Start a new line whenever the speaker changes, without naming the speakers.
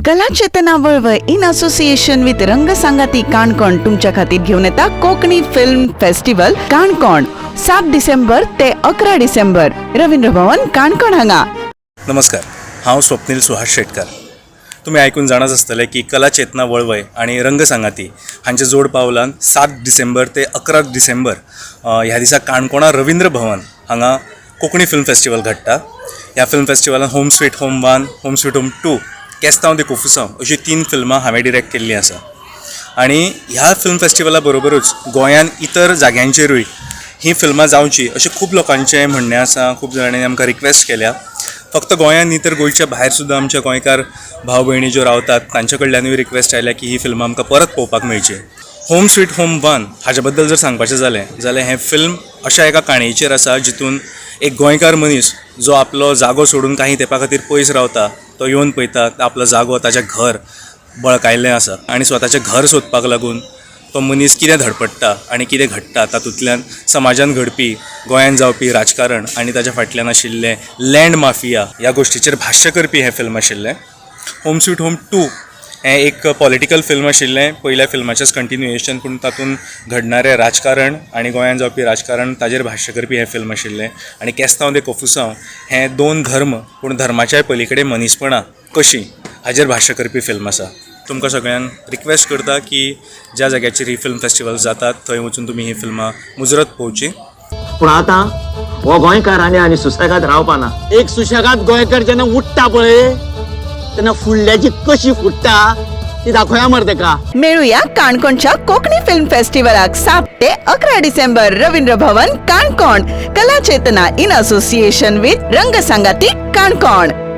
Kalachetana Valvai in association with Rangsangati Canacona तुमच्या खातीर घेवन येता कोंकणी फिल्म फेस्टिवल काणकोण, 7 डिसेंबर ते 11 डिसेंबर, रवींद्र भवन, काणकोण हांगा.
नमस्कार, हांव स्वप्नील सुहास शेटकार. तुमी आयकून जाणाच आसतले की कला चेतना वळवय आनी रंग सांगाती हांच्या जोड पावलान 7 डिसेंबर ते 11 डिसेंबर ह्या दिसा काणकोणा रवींद्र भवन हांगा कोंकणी फिल्म फेस्टिवल घडटा. ह्या film फेस्टिवलान home sweet home 1, home sweet home 2, केस्तांव दे कोफुसांव अशीं तीन फिल्मां हांवें डिरेक्ट केल्लीं आसा. आनी ह्या फिल्म फेस्टिवला बरोबरूच गोंयान इतर जाग्यांचेरूय हीं फिल्मां जावचीं अशें खूब लोकांचें म्हणणें आसा. खूब जाणांनी आमकां रिक्वेस्ट केल्या. फक्त गोंयांत न्ही तर गोंयच्या भायर सुद्दां आमच्या गोंयकार भाव भयणी ज्यो रावतात, तांच्या कडल्यानूय रिक्वेस्ट आयल्या की ही फिल्मां आमकां परत पळोवपाक मेळची. होम स्वीट होम 1 हाजे बद्दल जर सांगपाचें जालें जाल्यार हें फिल्म अशा एका काणयेचेर आसा जितून एक गोंयकार मनीस जो आपलो जागो सोडून काही तेंपा खातीर पयस रावता, तो येवन पळयता आपलो जागो, ताचें घर बळकायल्लें आसा आनी स्वताचें घर सोदपाक लागून तो मनीस कितें धडपडटा आनी कितें घडटा, तातूंतल्यान समाजान घडपी, गोंयांत जावपी राजकारण आनी ताच्या फाटल्यान आशिल्लें लँड माफिया ह्या गोश्टीचेर भाश्य करपी हें फिल्म आशिल्लें. होम स्वीट होम 2 हें एक पॉलिटिकल फिल्म आशिल्लें, पयल्या फिल्माचेंच कंटिन्युएशन, पूण तातूंत घडणारें राजकारण आनी गोंयांत जावपी राजकारण ताजेर भाश्य करपी हें फिल्म आशिल्लें. आनी केस्तांव दे कोफुसांव हें दोन धर्म, पूण धर्माच्याय पली कडेन मनीसपणां कशीं हाजेर भाश्य करपी फिल्म आसा. तुमकां सगळ्यांक रिक्वेस्ट करता की ज्या जाग्याचेर ही फिल्म फेस्टिवल जातात, थंय वचून तुमी ही फिल्मां मुजरत पळोवची.
पूण आतां हो गोंयकार आनी आनी सुसेगाद रावपाना.
एक सुशेगाद गोंयकार जेन्ना उठ्ठा पळय, तेन्ना फुडल्याची कशी फुट्टा ती दाखोवया मरे तेका.
मेळुया काणकोणच्या कोंकणी फिल्म फेस्टिवलाक, 7 ते 11 डिसेंबर, रवींद्र भवन, Canacona. Kalachetana in association with Rangsangati, Canacona.